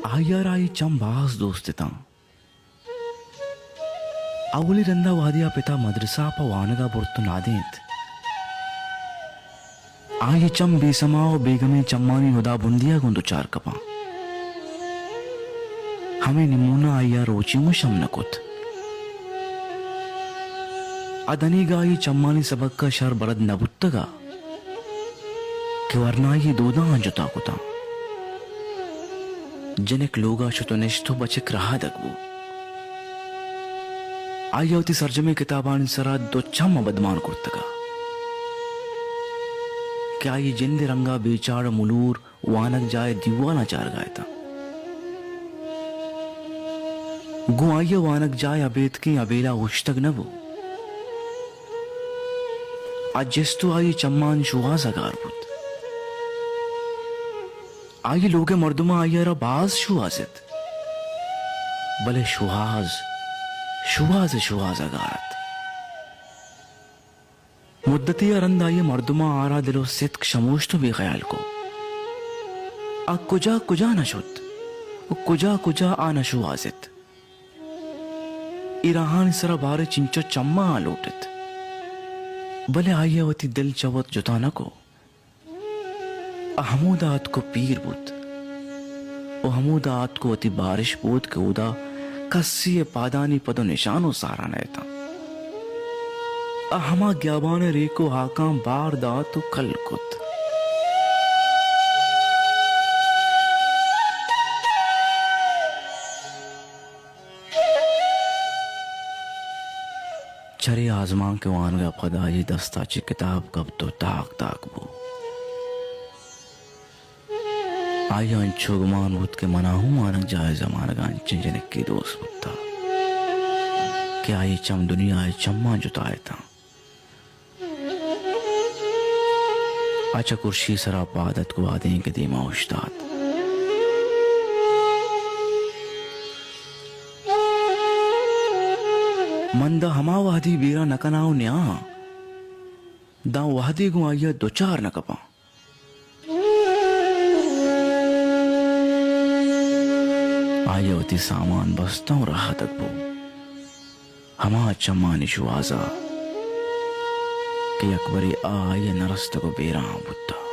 آئی ءَ را آئی چم باز دوست اتاں۔ اولی رندا وہدے آ پتا مدرسہ ءَ پہ وانگ ءَ برت و نادینت، آئی چم بے سما و بیگمیں چمانی ہدا بندی ءَ گوں دچار کپاں۔ ہمے نمونہ آئی ءَ روچے اوں شم نہ کت۔ آ دنیگا آئی چمانی سبک ءَ شر برد نہ بوتگ ءَ کہ ورنایے دوداں جتا کتاں۔ جنک لوگا شت و نشت و بچک رہادگ بو۔ آئی ءَ وتی سرجمیں کتابانی سرا دو چم بدمان کرتگ ءَ کہ آئی جند رنگا بے چاڑ و ملور وانگجاہ ءِ دیوالاں چارگا اتاں۔ گوں آئی ءَ وانگجاہ ءِ ابیتکیں ابیلا اوشتگ نہ بو۔ آ جست و آئی چمان شوہاز ءَ گار بوت۔ آئی لوگ ءِ مردماں آئی ءَ را باز شوہاز ات، بلے شوہاز، شوہاز ءِ شوہاز ءَ گار ات۔ مدتے ءَ رند آئی ءِ مردماں آ را دل و ستک شموشت و بے خیال کو۔ آ کجا کجا نہ شت و کجا کجا آ نہ شوہاز ات۔ اے راہانی سرا باریں چنچو چماں آ لوٹ ات، بلے آئی ءَ وتی دل چہ وت جتا نہ کو۔ آ ہمودا اتک و پیر بوت و ہمودا اتک و وتی بارش بود کہ اودا کسی ءِ پادانی پد و نشان و سہرا نہ اتاں۔ آ ہما گیابان ءِ ریک و ہاکاں بار دات و کل کت۔ چرے آزمانک ءِ وانگ ءَ پد آئی ءِ دست ءَ چہ کتاب کپت و تاک تاک بو۔ آئی ءَ انچو گمان بوت کہ منا ہوں وانگجاہ ءِ زمانگ ءَ انچیں جنکے دوست بوتہ کہ آئی ءِ چم دنیا ءِ چماں جتا اتاں۔ آ چہ کرشی سرا پاد اتک و آدینک ءِ دیما اوشتات۔ من داں ہما وہدی بیرا نہ کناں و نیاہاں، داں وہدے گوں آئی ءَ دچار نہ کپاں۔ آئی ءَ وتی سامان بستاں و رہادگ بو۔ ہما چمانی شوہاز ءَ کہ یکبرے آ آئی ءَ نہ رستگ و بیران بوتہ۔